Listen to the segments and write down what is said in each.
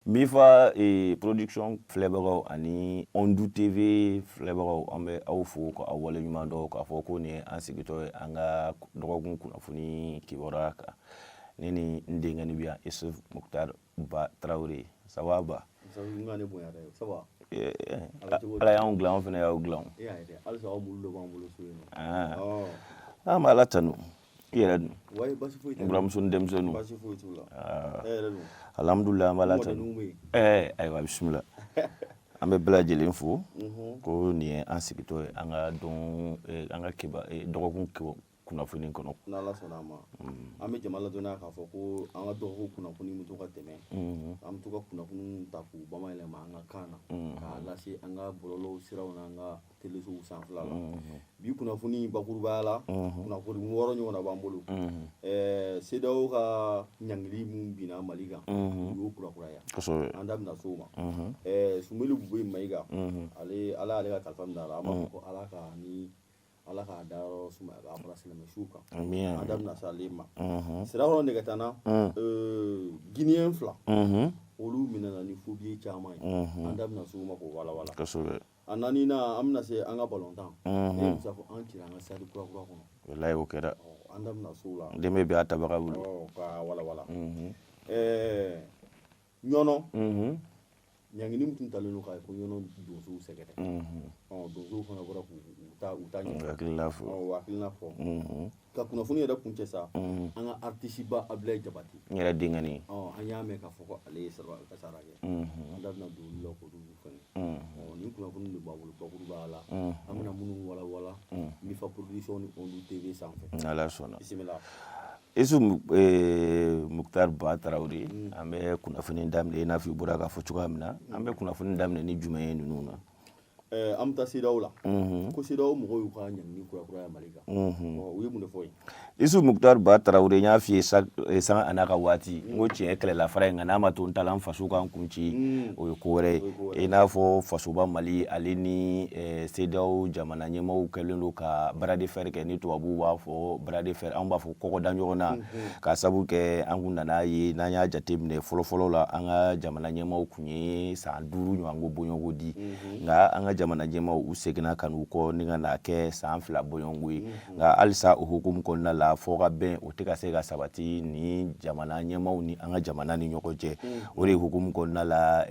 Mifa Production filɛbagaw ani Ondu TV filɛbagaw, an bɛ aw fo ka aw waleɲuman dɔn k'a fɔ ko nin ye an sigitɔ ye an ka dɔgɔkun kunnafoni kibaruya kan. Ne ni n denkɛnin bɛ yan, Isuf Muktar Ba Tarawele. Ça va, Ba? Ala y'anw dilan, anw fana y'aw dilan. An bɛ Ala tanu. I yɛrɛ dun? N buramuso ni denmisɛnninw? Alhamdulilayi, an b'Ala tanu. Ayiwa, bisimila. An bɛ bɛɛ lajɛlen fo ko nin ye an sigitɔ ye an ka don an ka dɔgɔkun kunnafoni kɔnɔ. N'Ala sɔnna a ma, an bɛ jama ladɔnniya k'a fɔ ko an ka dɔgɔkun kunnafoni bɛ to ka tɛmɛ, an bɛ to ka kunnafoni ta k'u bayɛlɛma an ka kan na k'a lase an ka bɔlɔlɔw siraw n'an ka telesow sanfɛla la. Bi kunnafoni bakurubaya la, kunnafoni 6 ɲɔgɔnna b'an bolo. CEDEAO ka ɲangili min binna Mali kan, u y'o kurakuraya, an da bɛna s'o ma. Sumelu Bube Mayiga, ale, Ala y'ale ka kalifa minɛ a la, an b'a fɔ ko Ala ka ni Ala k'a dayɔrɔ sumaya k'a fara silamɛ su kan. An da bɛna se ale ma. Sirakɔrɔ Nɛgɛtana, Guinéen 2, olu minɛna ni faux billet caman ye, an da bɛna s'o ma k'o walawala. A naaninan, an bɛna se an ka balontan. Ne Musa ko an cira an ka stade kura kura kɔnɔ. Walayi, o kɛra. An da bɛna s'o la. Den bɛ a tabaga bolo. Ka walawala. Ɲɔnɔ, ɲangini min tun talen don k'a ye ko Ɲɔnɔ donsow sɛgɛrɛ, donsow fana bɔra k'u ta u ta ɲɛ. Hakilina fɔ. O hakilina fɔ. Ka kunnafoni yɛrɛ kuncɛ sa, an ka artiste ba Abdoulaye Jabate. N yɛrɛ denkɛnin. An y'a mɛn k'a fɔ ko ale ye sara kasara kɛ, an da bɛna don olu la k'olu fɛngɛ. Nin kunnafoni de b'a bolo bakurubaya la, an bɛna minnu walawala Mifa Production ni Ondu TV sanfɛ. N'Ala sɔnna. Bisimila. Isu Muktar Ba Tarawele, an bɛ kunnafoni daminɛ i n'a fɔ i bɔra k'a fɔ cogoya min na. An bɛ kunnafoni daminɛ ni jumɛn ye ninnu na? An bɛ taa CEDEAO la, ko CEDEAO mɔgɔw y'u ka ɲangili kurakuraya Mali kan. U ye mun de fɔ yen? Isu Muktar Ba Tarawele, n y'a f'i ye san a n'a ka waati, n ko tiɲɛ kɛlɛla fara ye, nka n'a ma to n ta la, n faso k'an kun ci, o ye ko wɛrɛ ye. I n'a fɔ fasoba Mali, ale ni CEDEAO jamana ɲɛmaaw kɛlen don ka bras de fer kɛ. Ni tubabuw b'a fɔ bras de fer, anw b'a fɔ kɔgɔda ɲɔgɔn na, k'a sabu kɛ an kun nana ye, n'an y'a jateminɛ fɔlɔfɔlɔ la, an ka jamana ɲɛmaaw kun ye san 5 ɲɔgɔnko bɔɲɔgɔnko di, nka an ka jamana ɲɛmaaw, u seginna ka n'u kɔ ni ka n'a kɛ san 2 bɔɲɔgɔnko ye. Nka halisa o hukumu kɔnɔna la, fɔ ka bɛn o tɛ ka se ka sabati ni jamana ɲɛmaaw ni an ka jamana ni ɲɔgɔn cɛ. O de hukumu kɔnɔna la,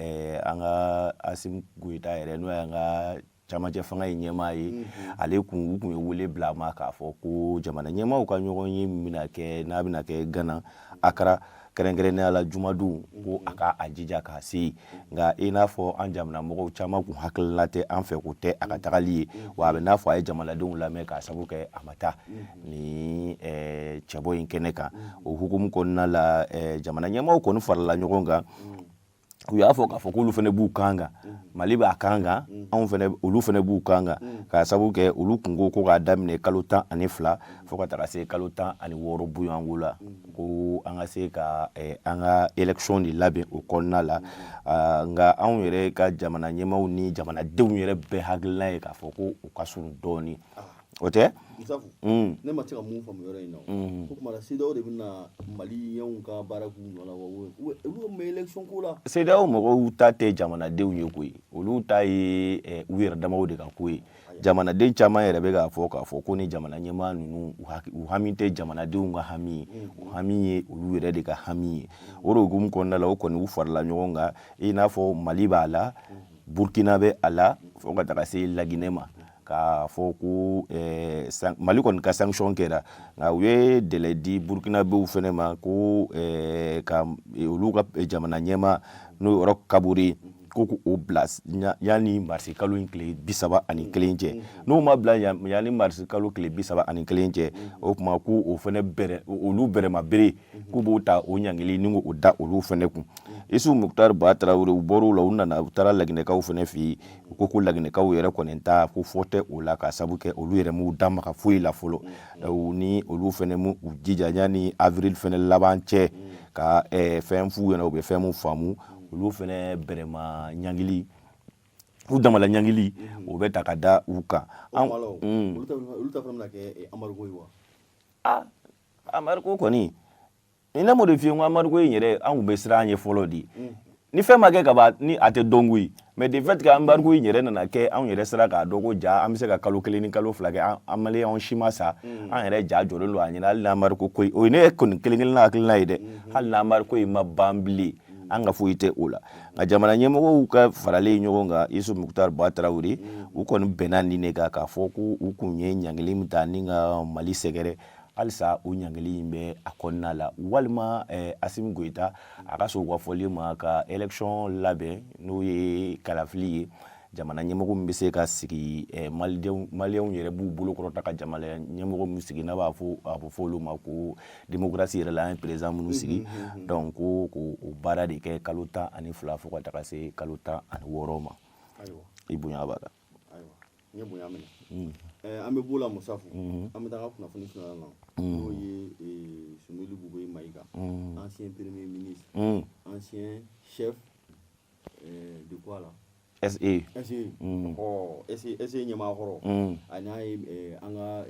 an ka Asimi Goyita yɛrɛ, n'o y'an ka camancɛ fanga ye ɲɛmaa ye, ale kun u kun ye wele bila a ma k'a fɔ ko jamana ɲɛmaaw ka ɲɔgɔn ye min bɛna kɛ, n'a bɛna kɛ Gana, Akara kɛrɛnkɛrɛnnenya la, jumadon, ko a ka a jija k'a se. Nka i n'a fɔ an jamana mɔgɔw caman kun hakilina tɛ an fɛ k'o tɛ a ka tagali ye wa, a bɛ n'a fɔ a ye jamanadenw lamɛn k'a sabu kɛ a ma taa ni cɛbɔ in kɛnɛ kan. O hukumu kɔnɔna la, jamana ɲɛmaaw kɔni farala ɲɔgɔn kan, u y'a fɔ k'a fɔ k'olu fana b'u kan kan, Mali b'a kan kan, anw fana, olu fana b'u kan kan, k'a sabu kɛ olu kun ko k'a daminɛ kalo 12 fo ka taga se kalo 16 bɔɲɔgɔnko la, ko an ka se ka an ka élection de labɛn o kɔnɔna la. Nka anw yɛrɛ ka jamana ɲɛmaaw ni jamanadenw yɛrɛ bɛɛ hakilina ye k'a fɔ ko u ka surun dɔɔnin, o tɛ. Musafu, ne ma se ka mun faamu yɔrɔ in na, ko tuma la CEDEAO de bɛna maliyɛnw ka baara k'u nɔ la wa, olu ka élection ko la? CEDEAO mɔgɔw ta tɛ jamanadenw ye koyi, olu ta ye u yɛrɛ damaw de ka ko ye. Jamanaden caman yɛrɛ bɛ k'a fɔ k'a fɔ ko ni jamana ɲɛmaa ninnu, u hami tɛ jamanadenw ka hami ye, u hami ye olu yɛrɛ de ka hami ye. O de hukumu kɔnɔna la, o kɔni u farala ɲɔgɔn kan, i n'a fɔ Mali b'a la, Burkina bɛ a la, fo ka taga se Laginɛ ma, k'a fɔ ko Mali kɔni ka sanction kɛra, nka u ye délai di Burkinabéw fɛnɛ ma ko ka olu ka jamana ɲɛmaa, n'o ye Roch Kaboré, ko k'o bila yanni marisi kalo in tile 31 cɛ. N'o ma bila yanni marisi kalo tile 31 cɛ, o tuma ko o fɛnɛ bɛrɛ, olu bɛrɛma bere k'u b'o ta, o ɲangili ni k'o da olu fɛnɛ kun. Isu Muktar Ba Tarawele, u bɔr'o la, u nana, u taara Laginɛkaw fɛnɛ fɛ yen. U ko ko Laginɛkaw yɛrɛ kɔni ta, ko fɔ tɛ o la, k'a sabu kɛ olu yɛrɛ m'u da maga foyi la fɔlɔ. Ni olu fɛnɛ m'u jija yanni avril fɛnɛ laban cɛ ka fɛn f'u ɲɛna, u bɛ fɛn mun faamu, olu fɛnɛ bɛrɛma ɲangili, u damala ɲangili, o bɛ ta ka da u kan. Olu ta fana bɛna kɛ embargo ye wa? Ah, embargo kɔni, ne m'o de f'i ye, n ko embargo in yɛrɛ, an kun bɛ siran an ye fɔlɔ de. Ni fɛn ma kɛ ka ban, ni a tɛ dɔn koyi. Mais de fait que embargo in yɛrɛ nana kɛ, anw yɛrɛ sera k'a dɔn ko ja an bɛ se ka kalo 1 ni kalo 2 kɛ, an maliyɛnw si ma sa. An yɛrɛ ja jɔlen don a ɲɛna. Hali n'embargo ko, o ye ne kɔni kelen kelenna hakilina ye dɛ, hali n'embargo in ma ban bilen, an ka foyi tɛ o la. Nka jamana ɲɛmɔgɔw ka faralen ɲɔgɔn kan, Isu Mukutari Ba Tarawele, u kɔni bɛnna nin de kan k'a fɔ ko u kun ye ɲangili min ta ni ka Mali sɛgɛrɛ, halisa o ɲangili in bɛ a kɔnɔna la. Walima Asimi Goyita a ka sɔn u ka fɔli ma ka élection labɛn, n'o ye kalafili ye, jamana ɲɛmɔgɔ min bɛ se ka sigi, maliyɛnw yɛrɛ b'u bolo kɔrɔta ka jamana ɲɛmɔgɔ min sigi, n'a b'a fɔ, a bɛ fɔ olu ma ko démocratie yɛrɛ la, an ye président minnu sigi. Donc ko k'o baara de kɛ kalo 12 fo ka taga se kalo 16 ma. I bonya b'a la. Ayiwa, n ye bonya minɛ. An bɛ b'o la, Musafu, an bɛ taa an ka kunnafoni filanan na, n'o ye Sumeli Bubeye Mayiga, ancien premier ministre, ancien chef de quoi là? SE. SE. Ɔ, SE, SE ɲɛmaa kɔrɔ, a n'a ye an ka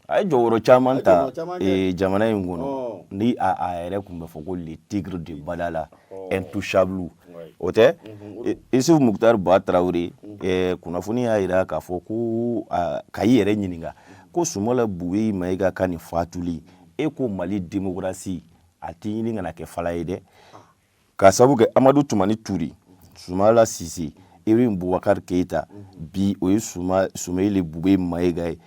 A ye jɔyɔrɔ caman ta jamana in kɔnɔ, ni a yɛrɛ tun bɛ fɔ ko le tigre de Badala, intouchable. O tɛ Isufu Mukutari Ba Tarawele. Kunnafoni y'a jira k'a fɔ ko ka i yɛrɛ ɲininka ko Sumala Bubeye Mayiga ka nin fatuli, e ko Mali démocratie a tɛ ɲini ka na kɛ fala ye dɛ, k'a sababu kɛ Amadu Tumani Ture, Sumala Sise, Ibrahim Bubakari Keyita, bi o ye Sumeyili Bubeye Mayiga ye.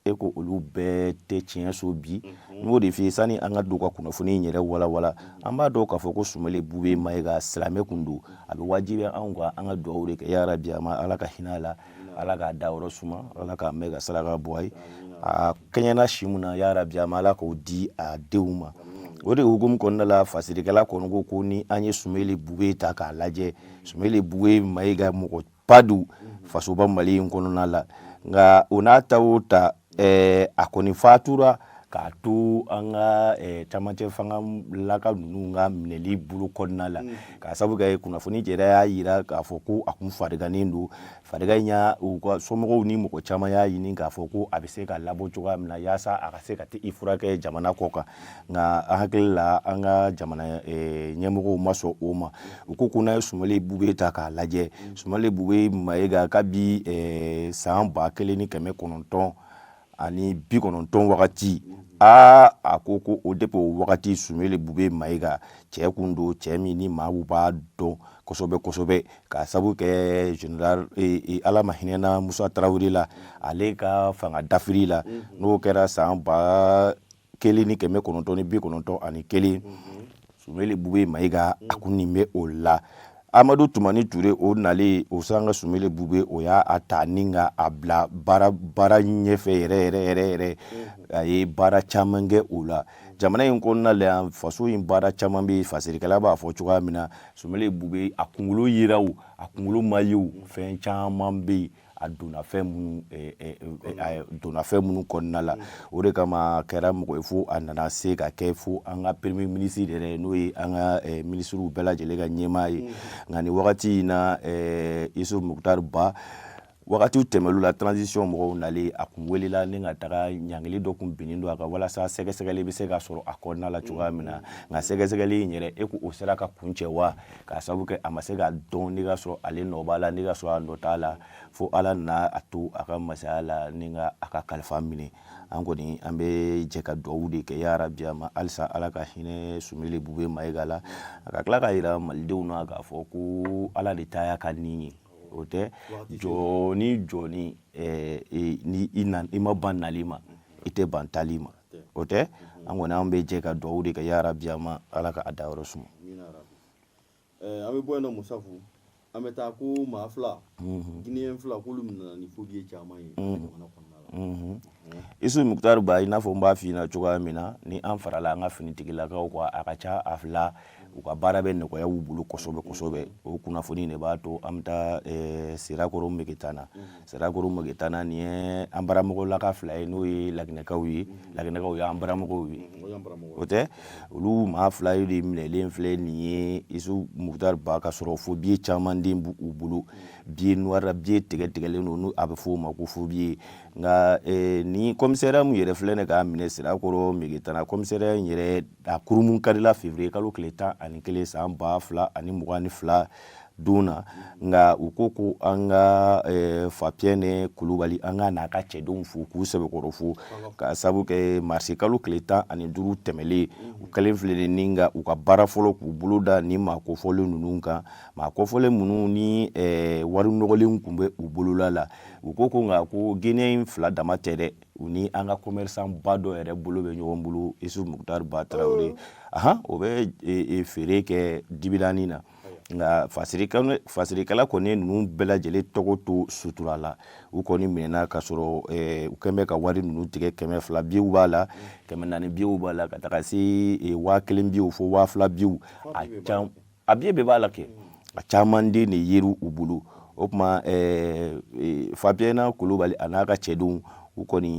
E ko olu bɛɛ tɛ tiɲɛ so bi. N b'o de f'i ye, sani an ka don ka kunnafoni in yɛrɛ walawala, an b'a dɔn k'a fɔ ko Sumeyili Bubeye Mayiga silamɛ kun don. A bɛ wajibiya anw kan an ka dugawu de kɛ, yarabi a ma Ala ka hinɛ a la, Ala k'a dayɔrɔ suma, Ala k'a mɛn ka saraka bɔ a ye. A kɛɲɛna si mun na, yarabi a ma Ala k'o di a denw ma. O de hukumu kɔnɔna la, fasirikɛla kɔni ko ko ni an ye Sumeyili Bubeye ta k'a lajɛ, Sumeyili Bubeye Mayiga mɔgɔ ba don fasoba Mali in kɔnɔna la. Nka o n'a ta o ta, a kɔni fatura k'a to an ka camancɛ fanga laka ninnu ka minɛli bolo kɔnɔna la, k'a sababu kɛ kunnafoni yɛrɛ y'a jira k'a fɔ ko a kun farigannen don. Farigan in y'a u ka somɔgɔw ni mɔgɔ caman y'a ɲini k'a fɔ ko a bɛ se ka labɔ cogoya min na, yaasa a ka se ka i furakɛ jamana kɔ kan. Nka an hakili la, an ka jamana ɲɛmɔgɔw ma sɔn o ma. U ko ko n'a ye Sumale Bube ta k'a lajɛ, Sumale Bube Mayiga, kabi san 1990 wagati, aa, a ko ko o depuis o wagati, Sumale Bube Mayiga cɛ kun don, cɛ min ni maaw b'a dɔn kosɛbɛ kosɛbɛ, k'a sabu kɛ général, Ala ma hinɛna Musa Tarawele la, ale ka fanga dafiri la, n'o kɛra san 1991. Sumale Bube Mayiga a kun nin bɛ o la. Amadu Tumani Ture, o nalen o san ka Sumale Bube, o y'a ta ni ka a bila baara ɲɛfɛ yɛrɛ yɛrɛ yɛrɛ yɛrɛ. A ye baara caman kɛ o la jamana in kɔnɔna la yan. Faso in baara caman bɛ yen, fasirikɛla b'a fɔ cogoya min na, Sumale Bube a kunkolo yera o, a kunkolo ma ye o, fɛn caman bɛ yen, a donna fɛn minnu, a donna fɛn minnu kɔnɔna la. O de kama a kɛra mɔgɔ ye fo a nana se ka kɛ fo an ka premier ministre yɛrɛ, n'o ye an ka minisiriw bɛɛ lajɛlen ka ɲɛmaa ye. Nka nin wagati in na, Isufu Mukutari Ba, wagatiw tɛmɛlu la, transition mɔgɔw nalen, a kun welela ni ka taga ɲangili dɔ kun binnen don a kan, walasa sɛgɛsɛgɛli bɛ se ka sɔrɔ a kɔnɔna la cogoya min na. Nka sɛgɛsɛgɛli in yɛrɛ, e ko o sera ka kuncɛ wa? K'a sababu kɛ a ma se ka dɔn ni ka sɔrɔ ale nɔ b'a la, ni ka sɔrɔ a nɔ t'a la, fo Ala nana a to a ka masaya la ni ka a ka kalifa minɛ. An kɔni an bɛ jɛ ka dugawu de kɛ, yarabi a ma halisa Ala ka hinɛ Sumale Bube Mayiga la. A ka tila k'a jira malidenw na k'a fɔ ko Ala de ta y'a ka nin ye. O tɛ jɔni jɔni, ni i ma ban nali ma, i tɛ ban taali ma. O tɛ, an kɔni an bɛ jɛ ka dugawu de kɛ, yarabi a ma Ala ka a dayɔrɔ suma. An bɛ bɔ yen nɔ, Musafu, an bɛ taa ko maa fila, Guinéen fila, k'olu nana ni faux billet caman ye jamana kɔnɔna la. Isu Mukutari Ba, i n'a fɔ n b'a f'i ɲɛna cogoya min na, ni an farala an ka finitigilakaw kan, a ka ca a la u ka baara bɛ nɔgɔya u bolo kosɛbɛ kosɛbɛ. O kunnafoni de b'a to an bɛ taa Sirakoro Megetana. Sirakoro Megetana, nin ye an baramɔgɔlaka fila ye, n'o ye Laginɛkaw ye. Laginɛkaw y'an baramɔgɔw ye. O tɛ, olu maa fila de minɛlen filɛ nin ye, Isu Mukutari Ba, ka sɔrɔ faux billet caman den b'u bolo, billet noir, billet tigɛ tigɛlen don, n'o a bɛ fɔ o ma ko faux billet. Nka nin Ni commissariat min yɛrɛ filɛ nin k'a minɛ Sirakɔrɔ Megetana, commissariat in yɛrɛ a kurumu karila février kalo tile 11 san 2022 don na. Nka u ko ko an ka Fapiyɛnɛ Kulubali, an ka n'a ka cɛdenw fo k'u sɛbɛkɔrɔ fo, ka sabu kɛ marisi kalo tile 15 tɛmɛlen, u kɛlen filɛ ni ka u ka baara fɔlɔ k'u bolo da ni maa kofɔlen ninnu kan, maa kofɔlen minnu ni wari nɔgɔlen tun bɛ u bolola la. U ko ko nka ko Guinéen in fila dama tɛ dɛ, u ni an ka commerçant ba dɔ yɛrɛ bolo bɛ ɲɔgɔn bolo, Isufu Mukutari Ba Tarawele, ahan, o bɛ feere kɛ Dibidani na. Nka fasirikɛla kɔni ninnu bɛɛ lajɛlen tɔgɔ to sutura la. U kɔni minɛna ka sɔrɔ u kɛn bɛ ka wari ninnu tigɛ, 200 biyew b'a la, 400 biyew b'a la, ka taga se 1000 biyew fo 2000 biyew. A biye bɛɛ b'a la kɛ, a caman den de yer'u u bolo. O tuma Fapiyɛna Kulubali a n'a ka cɛdenw, u kɔni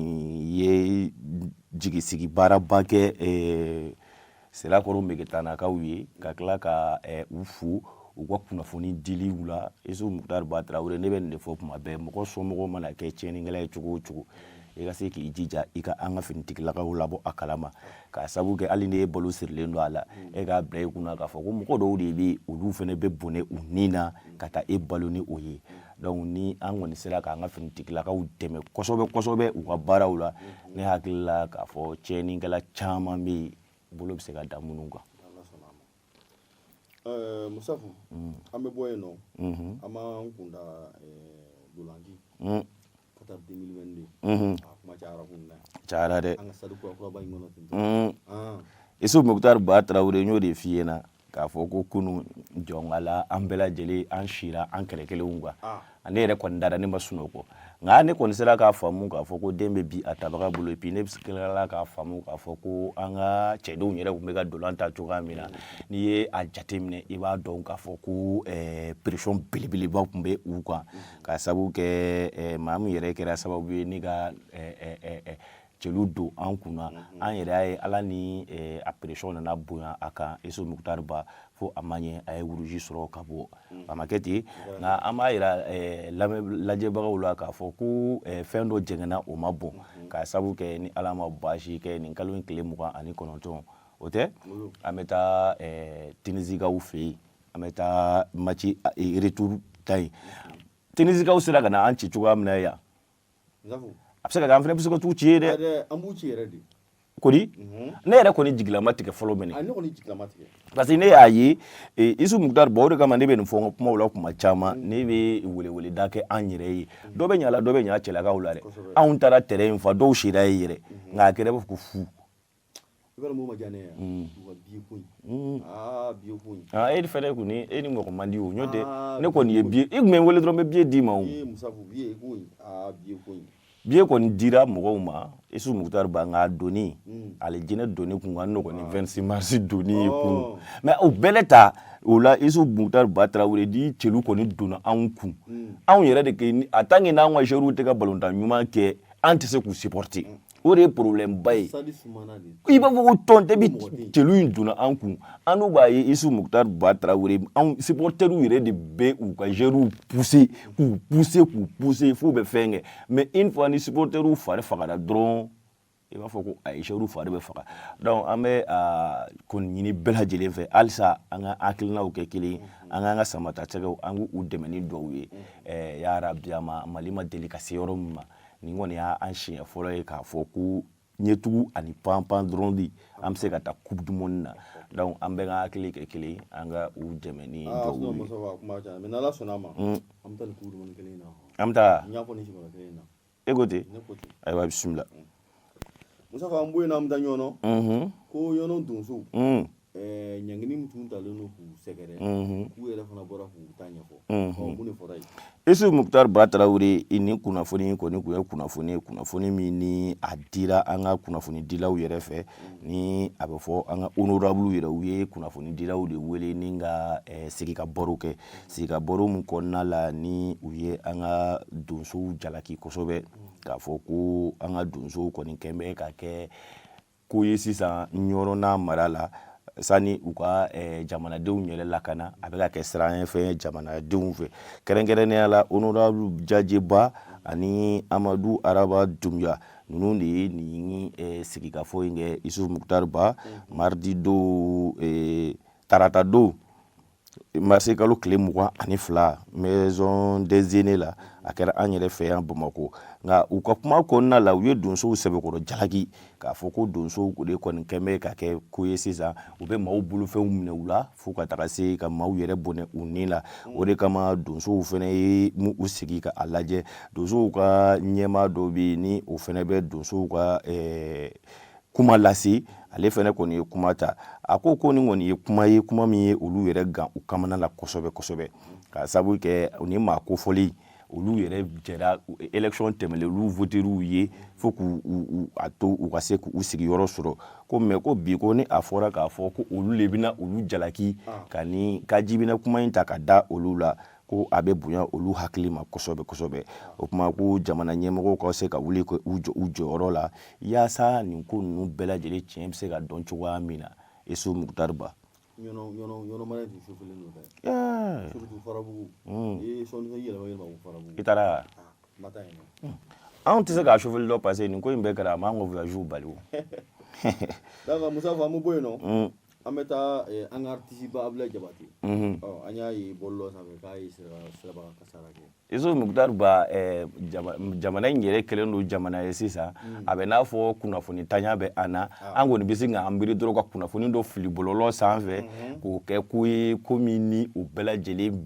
ye jigisigi baaraba kɛ Sirakɔrɔ Megetanakaw ye, ka tila ka u fo u ka kunnafoni diliw la. Isufu Mukutari Ba Tarawele, ne bɛ nin de fɔ tuma bɛɛ, mɔgɔ somɔgɔ mana kɛ tiɲɛnikɛla ye cogo o cogo, i ka se k'i jija i ka an ka finitigilakaw labɔ a kalama, k'a sabu kɛ hali n'e balo sirilen don a la, e k'a bila i kunna k'a fɔ ko mɔgɔ dɔw de bɛ yen, olu fana bɛ bɔnɛ u ni na ka taa e balo ni o ye. Donc ni an kɔni sera k'an ka finitigilakaw dɛmɛ kosɛbɛ kosɛbɛ u ka baaraw la, ne hakili la k'a fɔ tiɲɛnikɛla caman bɛ yen, bolo bɛ se ka da minnu kan. Musafu, an bɛ bɔ yen nɔ, an b'an kun da dolanci Qatar 2022. A kuma cayara kun dɛ. Cayara dɛ. An ka stade kura kuraba in kɔnɔ ten. Isufu Mukutari Ba Tarawele, n y'o de f'i ɲɛna k'a fɔ ko kunun jɔnkala an bɛɛ lajɛlen an sira an kɛlɛ kelenw kan. Ne yɛrɛ kɔni dara, ne ma sunɔgɔ, nka ne kɔni sera k'a faamu k'a fɔ ko den bɛ bi a tabaga bolo. Et puis ne tilala k'a faamu k'a fɔ ko an ka cɛdenw yɛrɛ tun bɛ ka dolan ta cogoya min na, n'i ye a jateminɛ, i b'a dɔn k'a fɔ ko pression belebeleba tun bɛ u kan, k'a sababu kɛ maa min yɛrɛ kɛra sababu ye ne ka cɛlu don an kunna. An yɛrɛ y'a ye, Ala ni a pression nana bonya a kan, Isufu Mukutari Ba, fo a ma ɲɛ, a ye rouge sɔrɔ ka bɔ. A ma kɛ ten, nka an b'a yira lajɛbagaw la k'a fɔ ko fɛn dɔ jɛngɛnna, o ma bɔn, k'a sababu kɛ ni Ala ma baasi kɛ, nin kalo in tile 29, o tɛ, an bɛ taa Tunisikaw fɛ yen, an bɛ taa match retour ta yen. Tunisikaw sera ka na an ci cogoya min na yan, a bɛ se ka kɛ an fana bɛ se ka t'u ci yen dɛ. An b'u ci yɛrɛ de. Kodi ne yɛrɛ kɔni jigilama tigɛ fɔlɔ minɛ. Ne kɔni jigilama tigɛ. Parce que ne y'a ye, Isufu Mukutari Ba, o de kama ne bɛ nin fɔ n ka kumaw la kuma caman, ne bɛ weleweleda kɛ an yɛrɛ ye. Dɔ bɛ ɲa la, dɔ bɛ ɲa cɛlakaw la dɛ. Anw taara terrain in fa, dɔw sira ye yɛrɛ, nka a kɛra i b'a fɔ ko fu. I b'a dɔn mun ma diya ne ye? U ka billet ko in, aa, billet ko in. Aa, e fɛnɛ kɔni, e ni mɔgɔ man di o. N'o tɛ, ne kɔni ye billet, i tun bɛ n wele dɔrɔn, n bɛ billet d'i ma o. Ee Musafu, billet ko in, aa, billet ko in. Billet kɔni dira mɔgɔw ma, Isufu Mukutari Ba, nka a donni, alijinɛ donni kun ka nɔgɔn ni 26 mars donni ye kunun. Mais o bɛɛ la ta o la, Isufu Mukutari Ba Tarawele, ni cɛlu kɔni donna anw kun, anw yɛrɛ de kɛ, en tant que n'anw ka joueurs tɛ ka balontan ɲuman kɛ, an tɛ se k'u supporter. O de ye problème ba ye. I b'a fɔ ko tɔn tɛ bi, cɛlu in donna an kun, an n'u b'a ye. Isufu Mukutari Ba Tarawele, anw supporters yɛrɛ de bɛ u ka joueurs pousser, k'u pousser, k'u pousser f'u bɛ fɛn kɛ. Mais une fois ni supporters fari fagara dɔrɔn, i b'a fɔ ko ayi, joueurs fari bɛ faga. Donc an bɛ kɔni ɲini bɛɛ lajɛlen fɛ halisa, an ka hakilinaw kɛ kelen, an k'an ka samatasɛgɛw, an k'u dɛmɛ ni duwawu ye. Yarabi, a ma Mali ma deli ka se yɔrɔ min ma, nin kɔni y'an siɲɛ fɔlɔ ye k'a fɔ ko ɲɛtugu ani panpan dɔrɔn de an bɛ se ka taa Coupe du monde na. Donc an bɛɛ ka hakili kɛ kelen, an ka u dɛmɛ ni duwawu ye. Mais n'Ala sɔnna a ma, an bɛ taa nin Coupe du monde kelen in na. An bɛ taa. N y'a fɔ nin siɲɛ kelen in na. E ko ten? Ne ko ten. Ayiwa, bisimila. Musafa, an bɔ yen nɔ, an bɛ taa Ɲɔnɔ. Ko Ɲɔnɔ donsow, ɲangini min tun talen don k'u sɛgɛrɛ, k'u yɛrɛ fana bɔra k'u ta ɲɛfɔ. Ɔ, mun de fɔra yen? Isufu Mukutari Ba Tarawele, nin kunnafoni kɔni tun ye kunnafoni ye, kunnafoni min ni a dira an ka kunnafonidilaw yɛrɛ fɛ, ni a bɛ fɔ an ka honorable yɛrɛ, u ye kunnafonidilaw de wele ni ka sigi ka baro kɛ, sigi ka baro min kɔnɔna la ni u ye an ka donsow jalaki kosɛbɛ, k'a fɔ ko an ka donsow kɔni kɛn bɛ ka kɛ ko ye sisan Ɲɔrɔ n'a mara la, sani u ka jamanadenw yɛrɛ lakana, a bɛ ka kɛ siranɲɛfɛn ye jamanadenw fɛ. Kɛrɛnkɛrɛnnenya la, honorable Jajeba ani Amadu Araba Dunbiya, Ninnu de ye nin sigikafɔ in kɛ, Isufu Mukutari Ba, mardi don, tarata don, marisi kalo tile 22, Maison des Aînés la. A kɛra an yɛrɛ fɛ yan Bamakɔ. Nka u ka kuma kɔnɔna la, u ye donsow sɛbɛkɔrɔ jalaki k'a fɔ ko donsow de kɔni kɛn bɛ ka kɛ ko ye sisan, u bɛ maaw bolofɛnw minɛ u la fo ka taga se ka maaw yɛrɛ bɔnɛ u ni la. O de kama donsow fana ye u sigi ka a lajɛ. Donsow ka ɲɛmaa dɔ bɛ yen ni o fana bɛ donsow ka kuma lase, ale fana kɔni ye kuma ta. A ko ko nin kɔni ye kuma ye, kuma min ye olu yɛrɛ gan u kamana la kosɛbɛ kosɛbɛ, k'a sabu kɛ ni maa kofɔli olu yɛrɛ jɛra élection tɛmɛlen, olu voter'u ye fo k'u a to u ka se k'u sigiyɔrɔ sɔrɔ. Ko mais ko bi, ko ni a fɔra k'a fɔ ko olu de bɛna olu jalaki ka ni ka ji bɛna kuma in ta ka da olu la, ko a bɛ bonya olu hakili ma kosɛbɛ kosɛbɛ. O kuma ko jamana ɲɛmɔgɔw ka se ka wuli u jɔ u jɔyɔrɔ la yaasa nin ko ninnu bɛɛ lajɛlen tiɲɛ bɛ se ka dɔn cogoya min na, Isufu Mukutari Ba. Ɲɔnɔ mara tun sufɛlen don dɛ, surtout Farabugu. I ye sɔnni yɛlɛma yɛlɛma ko Farabugu. I taara? Ma taa yen nɔ. Anw tɛ se k'a sufɛli dɔn parce que nin ko in bɛɛ kɛra, a m'an ka voyage bali o. D'accord, Musa, an bɛ bɔ yen nɔ, an bɛ taa an ka artiste ba Abdoulaye Diabaté. Ɔ, an y'a ye bɔlɔlɔ sanfɛ k'a ye sirabaga kasara kɛ. Isufu Mukutari Ba, jamana in yɛrɛ kɛlen don jamana ye sisan, a bɛ n'a fɔ kunnafoni tanya bɛ an na. An kɔni bɛ se k'an miiri dɔrɔn ka kunnafoni dɔ fili bɔlɔlɔ sanfɛ k'o kɛ ko ye, ko min ni o bɛɛ lajɛlen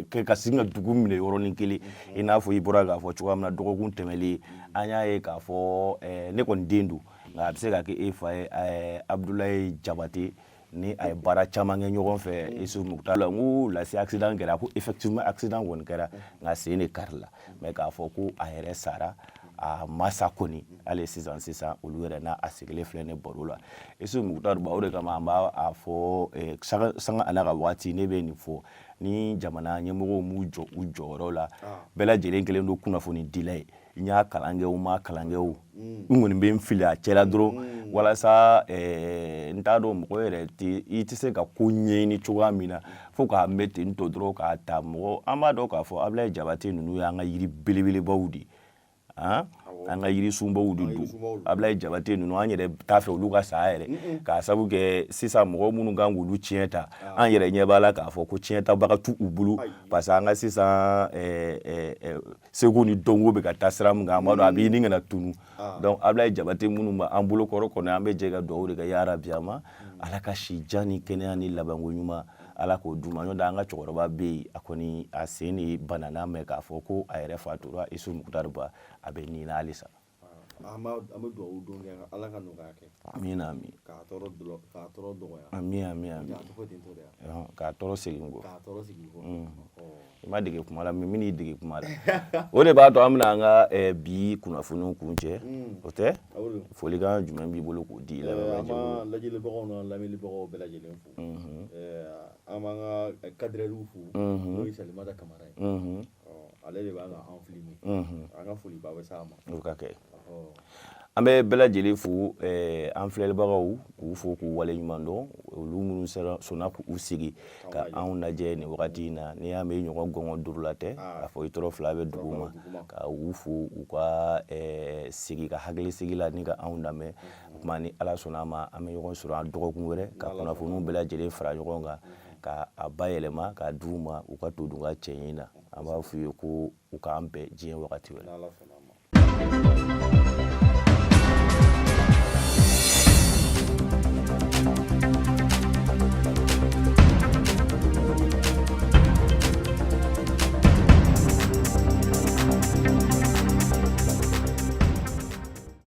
kɛ ka sin ka dugu minɛ yɔrɔnin kelen. I n'a fɔ i bɔra k'a fɔ cogoya min na, dɔgɔkun tɛmɛlen, an y'a ye k'a fɔ ne kɔni den don, nka a bɛ se ka kɛ e fa ye, Abdoulaye Diabaté, ni a ye baara caman kɛ ɲɔgɔn fɛ, Isufu Mukutari la. N ko lase accident kɛra, ko effectivement accident kɔni kɛra, nka sen de karila. Mais k'a fɔ ko a yɛrɛ sara, a ma sa kɔni hali sisan sisan. Olu yɛrɛ n'a a sigilen filɛ ne baro la, Isufu Mukutari Ba. O de kama an b'a a fɔ sanga a n'a ka waati, ne bɛ nin fɔ ni jamana ɲɛmɔgɔw m'u jɔ u jɔyɔrɔ la. Bɛɛ lajɛlen kɛlen don kunnafoni dila ye. N y'a kalan kɛ o, ma kalan kɛ o, n kɔni bɛ n fili a cɛla dɔrɔn walasa n t'a dɔn mɔgɔ yɛrɛ tɛ i tɛ se ka ko ɲɛɲini cogoya min na fo k'a mɛn ten tɔ dɔrɔn k'a ta mɔgɔ. An b'a dɔn k'a fɔ Abdoulaye Diabaté ninnu y'an ka yiri belebelebaw de ye, an ka yirisunbaw de don. Abdoulaye Diabaté ninnu, an yɛrɛ t'a fɛ olu ka saya yɛrɛ, k'a sabu kɛ sisan mɔgɔ minnu kan k'olu tiɲɛ ta, an yɛrɛ ɲɛ b'a la k'a fɔ ko tiɲɛ tabaga t'u bolo, parce que an ka sisan seko ni dɔnko bɛ ka taa sira min kan, an b'a dɔn a bɛ ɲini ka na tunu. Donc Abdoulaye Diabaté minnu b'an bolo kɔrɔ kɔni, an bɛ jɛ ka dugawu de kɛ yarabi a ma, Ala ka si jan ni kɛnɛya ni labanko ɲuman, Ala k'o d'u ma. N'o tɛ, an ka cɛkɔrɔba bɛ yen, a kɔni a sen de banana, mɛ k'a fɔ ko a yɛrɛ fatura, Isufu Mukutari Ba, a bɛ nin na halisa. An bɛ dugawu don kɛ, Ala ka nɔgɔya kɛ. Amina, amin. K'a tɔɔrɔ k'a tɔɔrɔ dɔgɔya. Amin, amin, amin. A tɛ fɔ ten tɔ de. K'a tɔɔrɔ segin kɔ. K'a tɔɔrɔ segin kɔ. I ma dege kuma la, min n'i dege kuma la, o de b'a to an bɛna an ka bi kunnafoniw kuncɛ. O tɛ, folikan jumɛn b'i bolo k'o di? An b'an lajɛlibagaw n'an lamɛnibagaw bɛɛ lajɛlen fo. An b'an ka cadreur fo, n'o ye Salimata Kamara ye, ale de b'an ka an filmer. An ka foliba bɛ s'a ma. O ka kɛ. An bɛ bɛɛ lajɛlen fo, an filɛlibagaw, k'u fo k'u waleɲuman dɔn, olu minnu sɔnna k'u sigi ka anw lajɛ nin wagati in na. N'i y'a mɛn i ɲɔgɔn gɔngɔn duuru la tɛ, k'a fɔ i tɔɔrɔ fila bɛ dugu ma, ka u fo u ka sigi ka hakili sigi la ni ka anw lamɛn. O tuma, ni Ala sɔnna a ma, an bɛ ɲɔgɔn sɔrɔ an dɔgɔkun wɛrɛ ka kunnafoniw bɛɛ lajɛlen fara ɲɔgɔn kan ka a bayɛlɛma k'a d'u ma u ka to dun ka cɛ ɲin na. An b'a f'u ye ko u k'an bɛn diɲɛ wagati wɛrɛ.